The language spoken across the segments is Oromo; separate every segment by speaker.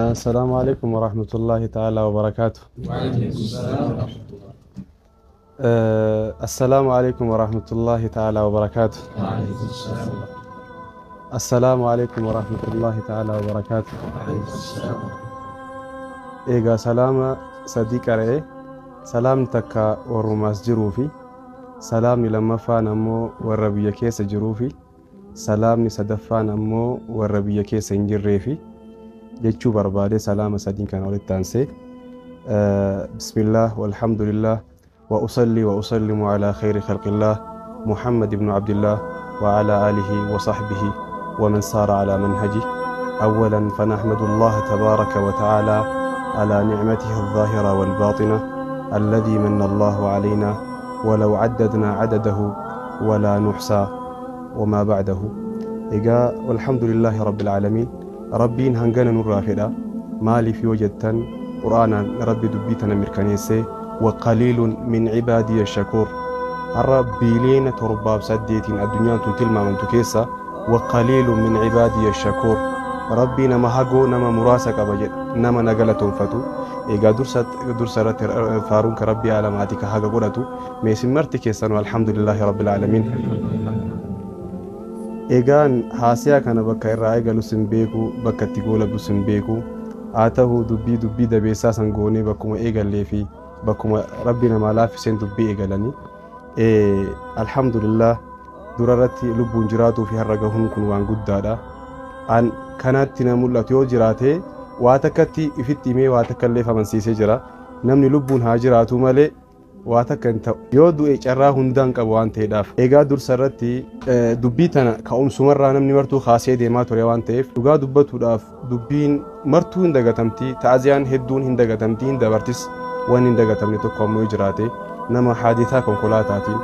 Speaker 1: السلام عليكم ورحمة الله تعالى وبركاته.
Speaker 2: وعليكم السلام ورحمة الله.
Speaker 1: السلام عليكم ورحمة الله تعالى وبركاته.
Speaker 2: وعليكم السلام ورحمة الله.
Speaker 1: السلام عليكم ورحمة الله تعالى وبركاته.
Speaker 2: وعليكم السلام.
Speaker 1: Egaa salaama sadii qara'ee, salaamni takka warrumaas jiruu fi salaamni lammaffaan ammoo warra biyya keessa jiruu fi salaamni sadaffaan ammoo warra biyya keessa hin jirree fi jechuu barbaade salaama sadiin kana walitti aansee. Bismillah walhamdulillah wa usalli wa usallimu ala khayri khalqillah Muhammad ibn Abdillah wa ala alihi wa sahbihi wa man saara ala manhaji. أولا فنحمد الله تبارك وتعالى على نعمته الظاهرة والباطنة الذي من الله علينا ولو عددنا عدده ولا نحصى وما بعده. إيقا والحمد لله رب العالمين. ربين هنغانا نرافدا مالي في وجدتن قرآن ربي دبيتنا مركانيسي وقليل من عبادي الشكور. الربي لين ترباب سديتين الدنيا تلما من تكيسا وقليل من عبادي الشكور. ربي نما هاغو نما مراسك أبجد نما نقلتهم فتو. إيقا درسة فارون كربي على ماتك هاغا قرأتو ميسن مرتي كيسان والحمد لله رب العالمين. Egaan haasiyaa kana bakka irraa eegalu sin beeku, bakka itti goolabu sin beeku. Haa ta'u dubbii dabeessaa san goonee bakkuma eegallee fi bakkuma rabbi namaa laaffiseen dubbii eegalanii. Alhamdulillah dura irratti lubbuun jiraatuu fi har'a gahuun kun waan guddaadha. An kanatti na mul'atu yoo jiraate waa takkatti ifitti himee waa takka illee amansiisee jira. Namni lubbuun haa jiraatu malee waa takka hin ta'u. Yoo du'e carraa hundaan qabu waan ta'eedhaaf. Egaa dursa irratti dubbii tana ka'umsumarraa namni martuu kaasee deemaa ture waan ta'eef dhugaa dubbatuudhaaf dubbiin martuu hin dagatamti, ta'aziyaan hedduun hin dagatamti, hin dabartis. Waan hin dagatamne tokko ammoo yoo jiraate nama haadisaa konkolaataatiin,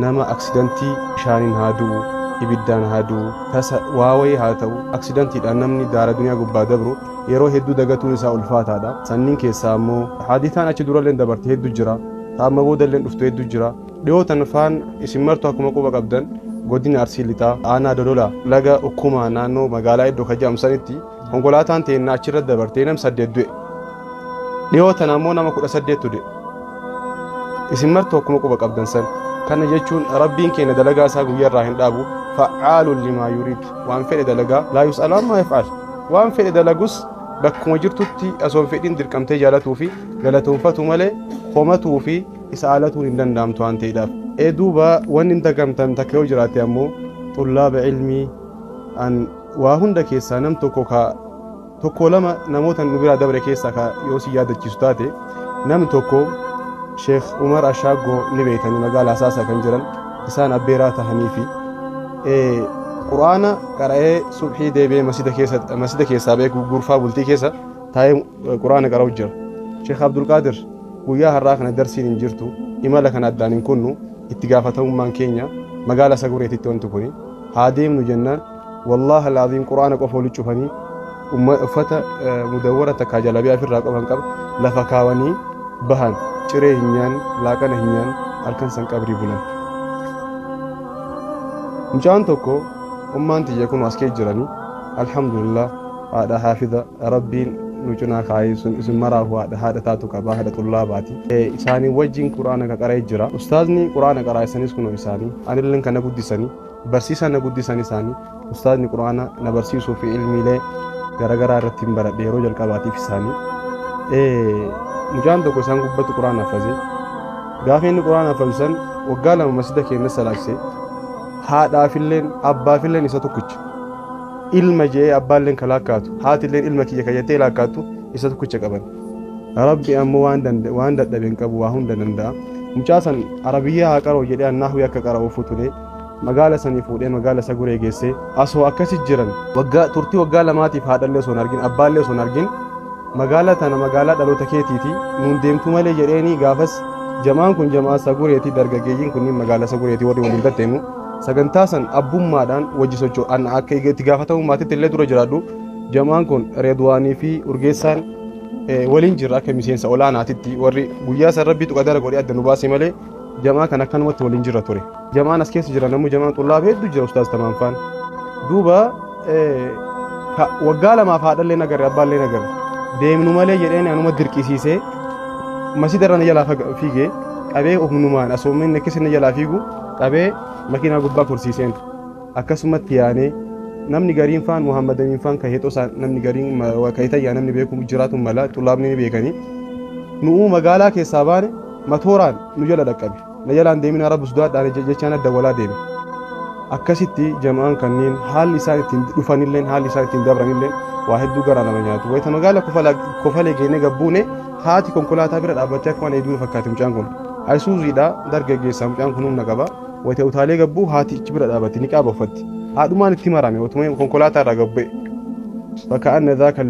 Speaker 1: nama aksidantii bishaaniin haa du'u, ibiddaan haa du'u, tasa waa wayii haa ta'u, aksidantiidhaan namni daara duniyaa gubbaa dabru yeroo hedduu dagatuun isaa ulfaataadha. Sanniin keessaa ammoo haadisaan achi durallee dabarte hedduu jira. Amma boodallee dhuftu hedduu jira. Dhiyootan faan isin martuu akkuma quba qabdan godina Arsii Lixaa aanaa Dodolaa laga Ukkumaa naannoo magaalaa iddoo kajaamsanitti konkolaataan teennaa achirra dabartee nam 8 du'e. Dhiyootan ammoo nama 18 du'e. Isin martuu akkuma quba qabdan san. Kana jechuun rabbiin keenya dalagaa isaa guyyaarraa hin dhaabu. Fa'aalun limaa yuriid. Waan fedhe dalagaa laa yus'alu ammaa yaf'al. Waan fedhe dalagus bakkuma jirtutti osoo hin fedhin dirqamtee jaalatuu fi galatoonfatu malee homatuu fi isa alatuun hin danda'amtu waan ta'eedhaaf. Duuba wanni hin dagamtan takka yoo jiraate ammoo xullaaba ilmii an waa hunda keessaa nam tokko ka tokko lama namoota nu biraa dabre keessaa ka yoo si yaadachiisu taate namni tokko Sheekh Umar Ashaagoo ni beekanii magaalaa Asaasaa kan jiran isaan abbeeraa tahanii fi Quraana qara'ee subhii deebi'ee masjida keessaa ba'ee gurfaa bultii keessa taa'ee Quraana qara'u jira. Sheekh Abdulqaadir guyyaa har'aa kana darsiin hin jirtu, imala kana addaan hin kunnu, itti gaafatamummaan keenya magaalaa Sagureetitti wanti kuni haa deemnu jennaan wallaahi alaaziim Quraana qofa walitti cufanii uffata mudawwara takkaa jalabiyaa ofirraa qofan qaba lafa kaawanii bahan ciree hin nyaanne laaqana hin nyaanne halkan san qabrii bulan. Mucaan tokko ummaan tiyya kun as keessa jiranii alhamdulillah haadha haafiza rabbiin nu cinaa kaayee sun isin maraafu haadha taatu qabaa haadha xullaabaati. Isaanii wajjin Quraana qara'ee jira. Ustaazni Quraana qaraa'isanis kunoo isaanii anilleen kana guddisanii barsiisan na guddisan isaanii ustaazni Quraana na barsiisuu fi ilmiilee garaagaraa irratti hin baradhe yeroo jalqabaatiif isaanii. Mucaan tokko isaan gubbatti Quraana hafaze. Gaafa inni Quraana hafazu san waggaa 2 masjida keenya salaachise. Haadhaafilleen abbaafilleen isa tokkicha. Ilma jee abbaalleen ka laakkaatu haatilleen ilma kiyya ka jettee laakkaatu isa tokkicha qaban. Rabbi ammoo waan dadhabe hin qabu waa hunda danda'a. Mucaa san Arabiyyaa haa qara'u jedhee annaahu akka qara'uuf ture magaala sanii fuudhee magaala Saguree geessee asoo akkasi jiran waggaa turtii waggaa 2tiif haadhallee osoo hin argin abbaallee osoo hin argin magaala tana magaalaa dhaloota keetiiti nuun deemtu malee jedheenii gaafas jamaan kun jamaa Sagureetii dargaggeeyyiin kunniin magaala Sagureetii warri waliin tatteemu sagantaa san abbummaadhaan wajji socho'an akka itti gaafatamummaatitti illee dura jiraadhu jamaan kun Reedwaanii fi Urgeessaan waliin jirra akka miseensa olaanaatitti warri guyyaa san rabbiitu qadara godhee adda nu baase malee jamaa kan akkanumatti waliin jirra ture. Jamaan as keessa jira namni jamaan xullaaf hedduu jira ustaaz Tamaanfaan. Duuba waggaa 2 haadhallee nagarre abbaallee nagarre. Deemnu malee jedheen anuma dirqisiisee masjida irra na jalaa fiigee qabee humnumaan asoo inni akkasii na jalaa fiigu qabee makiinaa gubbaa korsiiseen. Akkasumatti yaanee namni gariin faan Muhammad Amiin faan kan heexoo isaan namni gariin kan hitayyaa namni beeku jiraatu mala xulaabni ni beekanii. Nu'uu magaalaa keessaa baane matooraan nu jala dhaqqabe. Na jalaan deemina Rabbi sodaadhaan jechaan adda walaa deeme. Akkasitti jama'aan kanneen haalli isaan ittiin dhufanilleen haalli isaan ittiin dabranilleen waa hedduu garaa nama nyaatu. Wayita magaala Kofalee geennee gabbuune haati konkolaataa bira dhaabbachaa akka waan eegduu fakkaate mucaan kun. Ayisuuziidha dargaggeessa mucaan kun humna qaba. Wayita utaalee gabbuu haati ichi bira dhaabatti niqaaba uffatti. Haadhumaan itti marame otuma konkolaataa irraa gabbee. Faka'anna dhaaka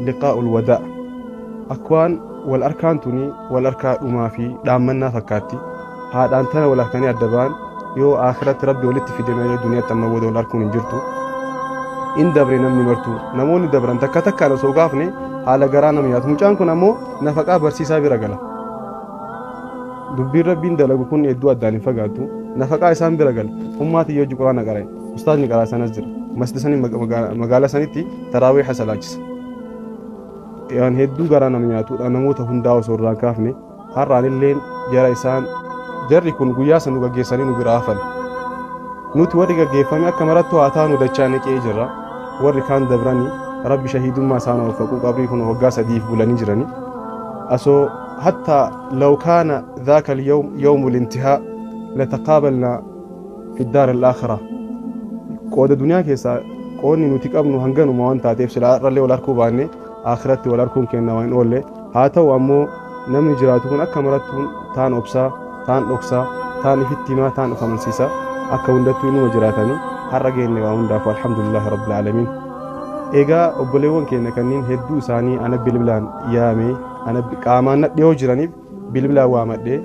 Speaker 1: liqaa'ul wadaa. Akka waan wal arkaan tuni wal arkaa dhumaa fi dhaammannaa fakkaatti. Haadhaan tana wal harkanii adda ba'an yoo akhiratti Rabbi walitti fide malee duniyaatti amma booda wal arkuun hin jirtu. In dabre namni martuu namoonni dabran takka takkaan osoo gaafne haala garaa nama nyaatu. Mucaan kun ammoo nafaqaa barsiisaa bira gala. Dubbiin Rabbiin dalagu kun hedduu addaan hin fagaattu. Nafaqaa isaan bira gala. Ummaati yoo quraana qara'e ustaazni qaraa sanas jira. Masjida sanii magaalaa sanitti taraawiiha salaachisa. Waan hedduu garaa nama nyaatudha namoota hundaa osoo irraan kaafne har'aan illeen jara isaan jarri kun guyyaa san nu gaggeessanii nu biraa hafan. Nuti warri gaggeeffame akka marattu haa taanu dachaa neqee jirra. Warri kaan dabranii Rabbi shahiidummaa isaan waffaquu qabrii kun waggaa 3 bulanii jiranii. Asoo hatta law kaana dhaaka al-yawm yawmu al-intihaa lataqaabalna fi daar al-aakhira. Qooda duniyaa keessaa qoodni nuti qabnu hanganuma waan taateef silaa har'allee wal harkuu baanne akhiratti wal harkuun kenna waan oolle. Haa ta'u ammoo namni jiraatu kun akka marattuun taan obsaa, taan dhoksaa, taan ifitti himaa, taan of amansiisaa akka hundattuu inuma jiraatanii har'a geenne waa hundaafuu alhamdulillahi rabbil aalamiin. Egaa obboleewwan keenya kanneen hedduu isaanii ana bilbilaan yaamee ana qaamaan na dhiyoo jiraniif bilbilaan waamadhee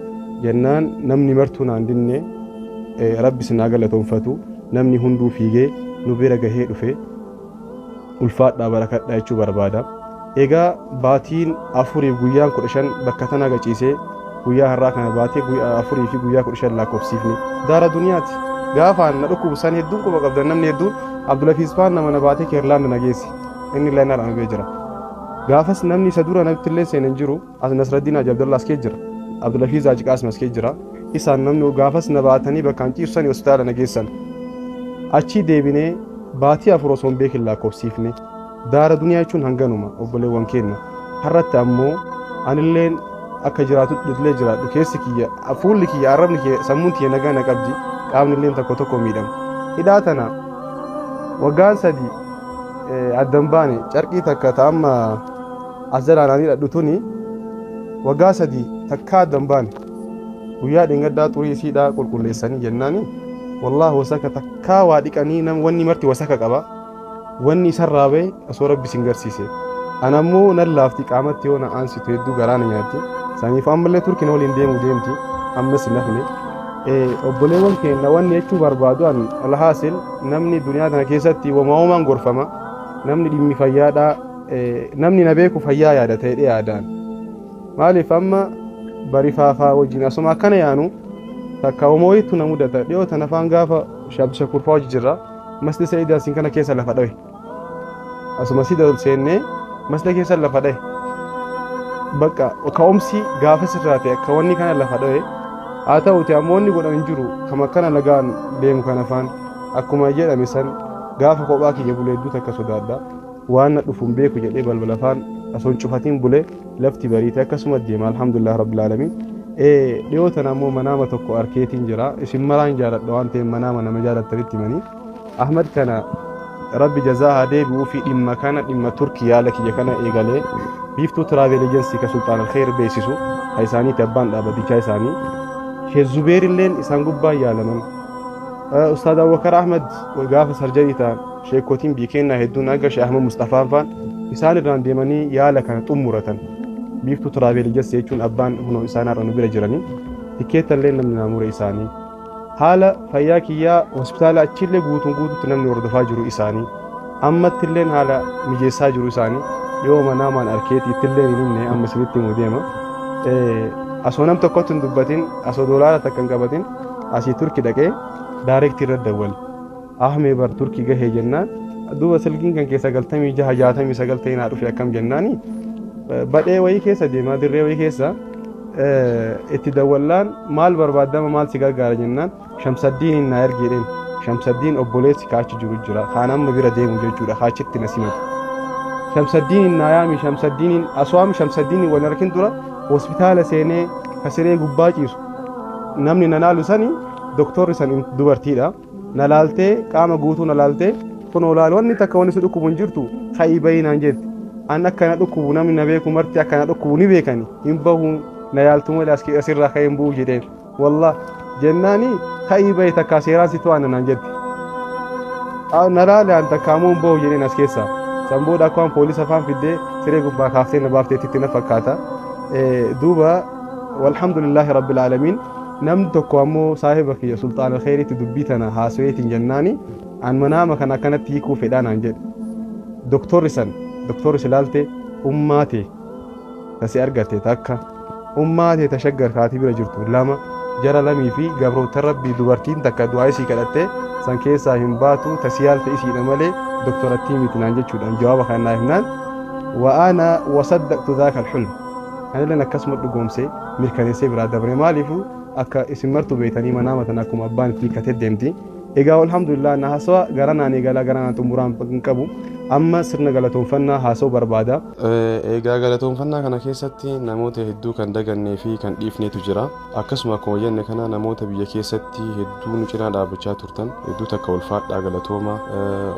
Speaker 1: jennaan namni martuu naan dinne Rabbi sinaa galatoonfatu namni hunduu fiigee nu bira gahee dhufe ulfaadhaa barakadhaa jechuu barbaada. Egaa baatiin 4 guyyaan 15 bakka tana gaciisee guyyaa har'aa kana baatee guyyaa 4 fi guyyaa 15 lakkoofsiifne. Daara duniyaati. Gaafaan na dhukkubsan hedduun quba qabdan namni hedduun Abdulafiis faan nama na baatee Keerlaand na geesse. Inni illee narra dhufee jira. Gaafas namni isa dura natti illee seenan jiru as Nasraddiin Haji Abdullah as kee jira. Abdulafiis Haji Qaasim as kee jira. Isaan namni gaafas na baatanii bakkaan ciibsanii hospitaala na geessan. Achii deebinee baatii 4 osoo hin beekin lakkoofsiifne. Daara duniyaa jechuun hanganuma obboleewwan keenya. Har'atti ammoo anilleen akka jiraatutti illee jiraadhu keessi kiyya fuulli kiyya arrabni kiyya sammuun kiyya nagaa na qabdi qaamni illeen tokko tokko miidhama. Hidhaa tana waggaan 3 addan baane carqii takka ta'amma as jalaan ani hidhadhu tuni waggaa 3 takka addan baane guyyaa dheengaddaa xurii isiidhaa qulqulleessanii jennaani wallaahi wasaka takkaa waa dhiqanii nam wanni marti wasaka qaba. Wanni isarraa ba'e osoo Rabbi sin garsiise. Ana ammoo nan laafti qaamatti yoo na aansitu hedduu garaa na nyaatti. Saniif ammallee Turkiin waliin deemuu deemti ammas hin hafne. Obboleewwan keenya wanni jechuu barbaadu an alhaasil namni duniyaa tana keessatti wamaawamaan gorfama. Namni dhimmi fayyaadhaa namni na beeku fayyaa yaada ta'ee yaadaan. Maaliif amma barifaafaa wajjin asuma akkana yaanu takka wamooyitu na mudata dhiyoo tana faan gaafa Shabdi Shakurfaa hojii jirra. Masjida Sa'iid Yaasiin kana keessa lafa dhawe. Asuma sida ol seennee masjida keessa lafa dhawe. Bakka ka'umsi gaafa sirraa ta'e akka wanni kana lafa dhawe. Haa ta'uti ammoo wanni godhan hin jiru kama akkana lagaan deemu kana faan akkuma jedhame san gaafa kophaa kiyya bulee hedduu takka sodaadha. Waan na dhufu hin beeku jedhee balbala faan osoo hin cufatiin bulee lafti bariite akkasuma deema alhamdulillah rabbil aalamiin. Dhiyoo tana ammoo manaama tokko arkeetiin jira. Isin maraan jaaladha waan ta'eef manaama nama jaalattanitti himanii. Ahmad kana Rabbi jazaa haa deebi'uu fi dhimma kana dhimma Turkii yaala kiyya kana eegalee Biiftuu Travel Agency ka Sultaan Alkheer beeksisu ha isaaniiti abbaan dhaabbatichaa isaanii. Sheekh Zubeer illeen isaan gubbaan yaalaman. Ustaad Abubakar Ahmad gaafa sarjarii ta'an sheekotiin biyya keenyaa hedduun hanga Sheekh Ahmad Mustafaan faan isaan irraan deemanii yaala kana xumuratan. Biiftuu Travel Agency jechuun abbaan hunoo isaan har'a nu bira jiranii. Tikeetta illee namni naamure isaanii. Haala fayyaa kiyyaa hospitaala achillee guutuun guutuutti namni hordofaa jiru isaanii. Ammatti illeen haala mijeessaa jiru isaanii. Yoo manaamaan arkeetii ittillee hin himne amma isinitti himuu deema. Asoo nam tokkotti hin dubbatin, asoo doolaara takka hin qabatin, asii Turki dhaqee daayirektii irra dawwale. Ahmee bar Turki gahee jennaan duuba silkiin kan keessa 96 69 ta'e naa dhufe akkam jennaani Badhee wayii keessa deemaa dirree wayii keessa itti dawwallaan maal barbaadama maal si gargaara jennaan Shamsaddiin na ergeedheen. Shamsaddiin obboleessi kaachi jiru jira kaan amma bira deemu jechuudha kaachitti na simatu. Shamsaddiin na yaami Shamsaddiin aswaam Shamsaddiin wal harkin dura hospitaala seenee kasiree gubbaa ciisu namni na laalu sani doktorri san dubartiidha na laaltee qaama guutuu na laaltee kun olaal wanni takka wanni si dhukkubu hin jirtu ka'ii bahii naan jetti. An akka na dhukkubu namni na beeku marti akka na dhukkubu ni beekani hin bahu na yaaltu malee asirraa ka'ee hin bu'u jedheen wallah jennaani ka'ii bahi takka seeraan si to'anna naan jetti. Na laale an takka ammoo hin bahu jedheen as keessaa. San booda akka waan poolisa afaan fiddee siree gubbaa kaaftee na baafteetti na fakkaata. Duuba walhamdulillaahi rabbil aalamiin namni tokko ammoo saahiba kiyya sulxaana kheyriitti dubbii tana haasaweetiin jennaani an manaama kana akkanatti hiikuu fedhaa naan jedhe. Doktorri san doktorri si laalte ummaa tee tasi argatte takka ummaa tee tashaggar kaatii bira jirtu lama jara lamii fi gabroota rabbii dubartiin takka du'aa isii kadhatte san keessaa hin baatu tasi yaalte isiidha malee doktorattii miti naan jechuudhaan jawaaba kan naa himnaan wa'aana wasaddaqtu dhaaka alxulm anilleen akkasuma dhugoomsee mirkaneessee biraa dabre maaliifu akka isin martu beeytanii manaama tana akkuma abbaan itti hiikkatee deemti. Egaa alhamdulillah na haasawa gara naan eegalaa gara naan xumuraan hin qabu amma sirna galatoonfannaa haasa'uu barbaada.
Speaker 3: Egaa galatoonfannaa kana keessatti namoota hedduu kan dagannee fi kan dhiifneetu jira. Akkasuma akkuma jenne kana namoota biyya keessatti hedduu nu cinaa dhaabbachaa turtan hedduu takka ulfaadhaa galatooma.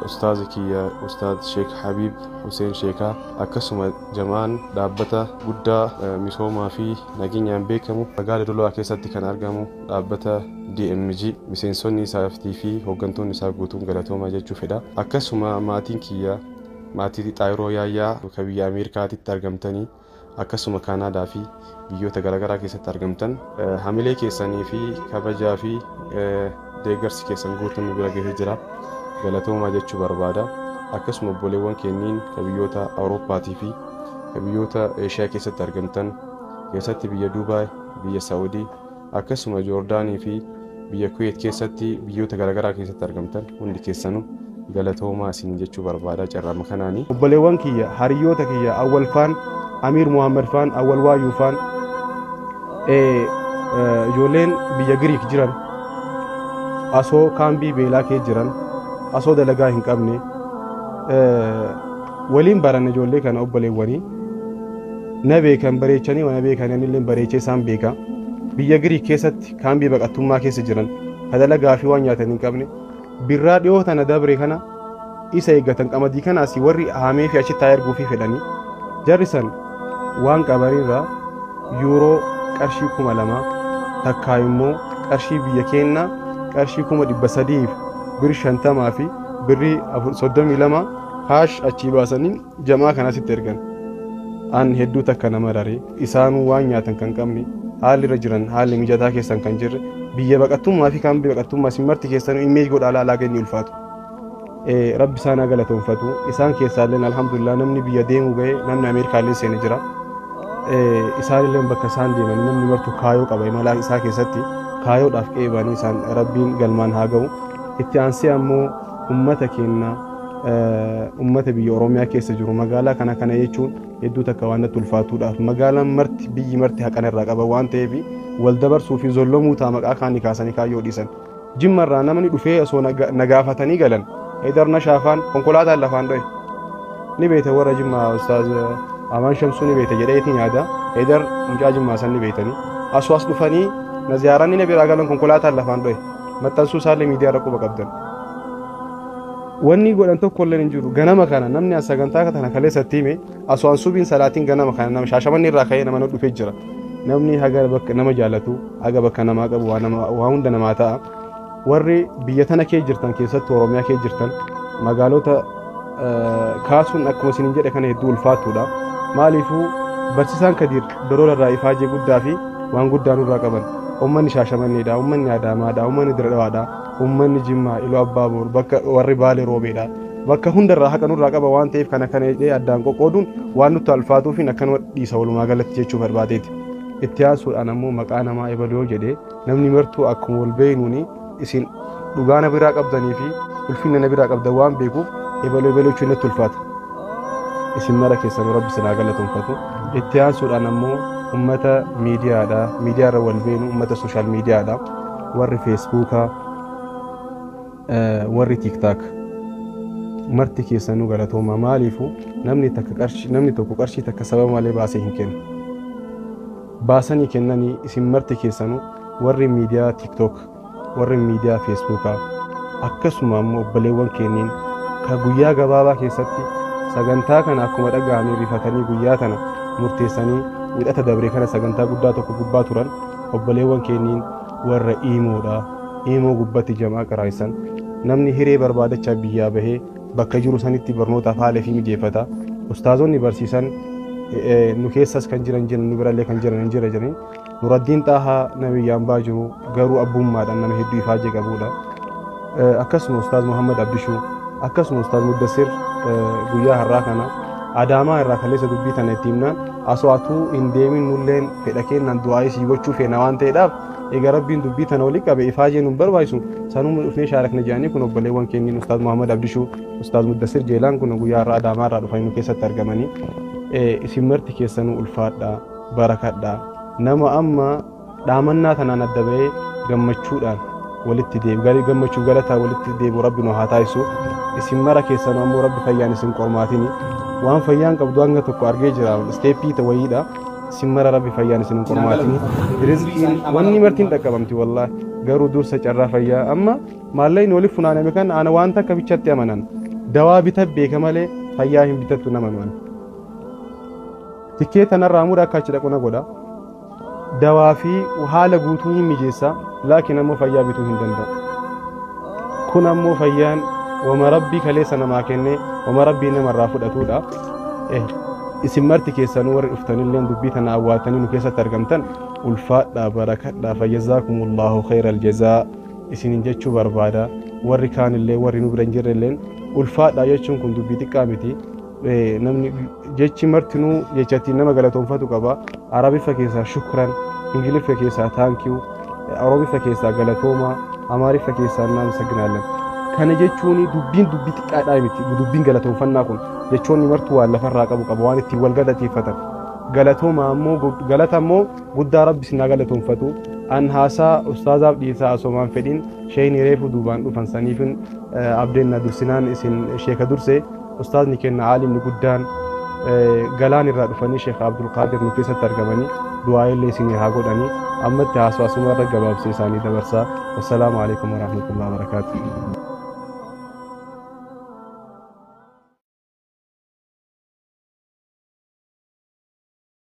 Speaker 3: Ustaazi kiyya Ustaaz Sheek Habiib Hussein Sheekaa akkasuma jamaan dhaabbata guddaa misoomaa fi nageenyaan beekamu magaalaa Dodolaa keessatti kan argamu dhaabbata DMG miseensonni isaatii fi hooggantoonni isaa guutuun galatoomaa jechuu fedha. Akkasuma maatiin kiyya maatii Xaayiroo Yaayyaa kan biyya Ameerikaatitti argamtanii akkasuma Kaanaadaa fi biyyoota garaagaraa keessatti argamtan hamilee keessanii fi kabajaa fi deeggarsi keessan guutuun nu bira gahee jira. Galatoomaa jechuu barbaada. Akkasuma obboleewwan kenniin kan biyyoota Awurooppaatii fi kan biyyoota Eeshiyaa keessatti argamtan keessatti biyya Duubaay, biyya Saa'udii akkasuma Joordaanii fi biyya Kuweet keessatti biyyoota garaagaraa keessatti argamtan hundi keessanuu galatoomaa isin jechuu barbaada carraama kanaani.
Speaker 1: Obboleewwan kiyya hariyoota kiyya Awwal faan Amiir Muhammad faan Awwal Waayyuu faan ijoolleen biyya Giriik jiran asoo kaambii beelaa kee jiran asoo dalagaa hin qabne waliin baran ijoollee kana obboleewwanii na beekan bareechanii na beekan anillee bareechee isaan beeka. Biyya Giriik keessatti kaambii baqattummaa keessa jiran ka dalagaa fi waan nyaatan hin qabne birraa dhiyoo tana dabre kana isa eeggatan qamadii kana asii warri haamee fi achitti haa erguu fi fedhanii jarri san waan qabanirraa yuuroo qarshii 2000 takkaa immoo qarshii biyya keenyaa qarshii 300 birri 50 fi birri 32 kaash achii baasanii jamaa kana asitti ergan. An hedduu takka nama raree isaanuu waan nyaatan kan qabne haalli irra jiran haalli mijataa keessan kan jirre biyya baqattummaa fi kan biyya baqattummaa isin marti keessanuu immeej godhaa laalaa gadi ulfaatu. Rabbi isaan haa galatoonfatu. Isaan keessaalleen alhamdulillah namni biyya deemu ga'e namni Ameerikaallee seene jira. Isaanillee bakka isaan deemanii namni martu kaayoo qaba imala isaa keessatti kaayoodhaaf qeebanii isaan rabbiin galmaan haa ga'u. Itti aansee ammoo uummata keenya uummata biyya Oromiyaa keessa jiru magaalaa kana kana jechuun hedduu takka waan natti ulfaatuudhaaf magaalaan marti biyyi marti haqan irraa qaba waan ta'eef wal dabarsuu fi zollomuu ta'a maqaa kaanii kaasanii kaayyoo dhiisan. Jimmarraa namni dhufee osoo na gaafatanii galan Heydar Shaafaan konkolaataan lafaan dho'e. Ni beekta warra Jimmaa Ustaaz Amaan Shamsuu ni beekta jedheetiin yaada. Heydar mucaa Jimmaa san ni beektanii. Asoo as dhufanii na ziyaaranii na biraa galan konkolaataan lafaan dho'e. Maxxansuu isaallee miidiyaa irra quba qabdan. Wanni godhan tokko illee hin jiru. Ganama kana namni as sagantaa kana kaleessatti hime asoo an subiin salaatiin ganama kana nama Shaashamanni irraa ka'ee nama dhufee jira. Namni haga bakka nama jaallatu haga bakka namaa qabu waa hunda namaa ta'a. Warri biyya tana kee jirtan keessattuu Oromiyaa kee jirtan magaalota kaasuun akkuma isiniin jedhe kana hedduu ulfaatuudha. Maaliifuu barsiisaan Kadiir Dolola irraa ifaajee guddaa fi waan guddaa nurraa qaban. Uummanni Shaashamanneedha, uummanni Adaamaadha, uummanni Diradawaadha, uummanni Jimmaa, Iluu Abbaaboor, bakka warri Baalee Roobeedha. Bakka hundarraa haqa nurraa qaba waan ta'eef kana kana jedhee addaan qoqqooduun waan nutti ulfaatuu fi akkanuma dhiisa walumaa galatti jechuu barbaadeeti. Itti aansuudhaan ammoo maqaa namaa ebaluu yoo jedhee namni martuu akkuma wal beeknuuni isin dhugaa na biraa qabdanii fi ulfina na biraa qabdan waan beekuuf ebaluu ebaluu jechuun natti ulfaata. Isin mara keessanuu rabbi isin haa galatoonfatu. Itti aansuudhaan ammoo ummata miidiyaadha, miidiyaarra wal beenu ummata sooshaal miidiyaadha, warri feesbuukaa, warri tiiktaak marti keessanuu galatooma. Maaliifu namni takka qarshii, namni tokko qarshii takka sababa malee baasee hin kennu. Baasanii kennanii isin marti keessanuu warri miidiyaa tiiktook, warri miidiyaa feesbuukaa, akkasuma ammoo obboleewwan keeniin ka guyyaa gabaabaa keessatti sagantaa kana akkuma dhaga'anii rifatanii guyyaa tana murteessanii Wixata dabre kana sagantaa guddaa tokko gubbaa turan obboleewwan keeniin warra iimoodha. Iimoo gubbatti jamaa qaraa'isan. Namni hiree barbaadachaa biyyaa bahee bakka jiru sanitti barnootaaf haala fi mijeeffata. Ustaazonni barsiisan nu keessas kan jiran jiran, nu birallee kan jiran hin jira jirani. Nuraddiin Xaahaa nama biyyaan baa jiru garuu abbummaadhaan nama hedduu ifaajee qabudha. Akkasuma Ustaaz Muhammad Abdishuu, akkasuma Ustaaz Muddassir guyyaa har'aa kana Adaamaa irraa kaleessa dubbii tana itti himnaan asoo atuu hin deemin nulleen fedha kennaan du'aa isii gochuu feena waan ta'eedhaaf egaa rabbiin dubbii tana walii qabe ifaajee nun barbaachisu sanuma dhufnee shaarakna jedhanii kun obboleewwan kenniin Ustaaz Muhammad Abdishuu, Ustaaz Muddassir Jeelaan kun guyyaa har'aa Adaamaa irraa dhufanii nu keessatti argamanii. Isin marti keessanuu ulfaadhaa, barakadhaa. Nama amma dhaamannaa tanaan adda bahee gammachuudhaan walitti deebi'u, gammachuu galataa walitti deebi'u rabbi nu haa taasisu. Isin mara keessanuu ammoo rabbi fayyaan isin qormaatini. Waan fayyaan qabdu hanga tokko argee jira, isteeppii wayiidha. Isin mara rabbi fayyaan isin hin qormaatini. Rizqiin wanni martiin dhaqqabamti wallaahi. Garuu dursa carraa fayyaa amma maallaqni waliif funaaname kan ana waan takka bichatti amanan. Dawaa bita beeka malee fayyaa hin bitattu nama nu'an. Tikkeeta narraa mura akka achi dhaqu na godha. Dawaa fi haala guutuu hin mijeessa, laakiin ammoo fayyaa bituu hin danda'u. Kun ammoo fayyaan wama rabbii kaleessa namaa kennee wama rabbii namarraa fudhatudha. Isin marti keessanuu warri dhuftanillee dubbii tana awwaatanii nu keessatti argamtan ulfaadhaa, barakadhaa, fayyazaakumullahu khayral jazaa isinin jechuu barbaada. Warri kaanillee warri nu bira hin jirrelleen ulfaadhaa jechuun kun dubbii xiqqaa miti. Namni jechi martinuu jechatti nama galatoonfatu qaba. Arabiffa keessaa shukran, Ingiliffa keessaa thank you, Oromiffa keessaa galatooma, Amaariffa keessaa እናመሰግናለን. Kana jechuun dubbiin dubbii xiqqaadhaa miti. Dubbiin galatoonfannaa kun jechoonni martuu waan lafarraa qabu qaba, waan ittiin wal galateeffatan. Galatooma ammoo galata ammoo guddaa rabbi isin haa galatoonfatu. An haasaa ustaazaaf dhiisaa asomaan fedhin sheeyni reefu duubaan dhufan saniifin abdeen na dursinaan isin sheeka durse. Ustaazni kenna aalimni guddaan galaan irraa dhufanii Sheekh Abdulqaadir nu keessatti argamanii du'aa illee isinii haa godhanii. Ammatti haasawaa suma irra gabaabsee isaanii dabarsaa. Wassalaamu alaikum warahmatullahi wabarakaatuh.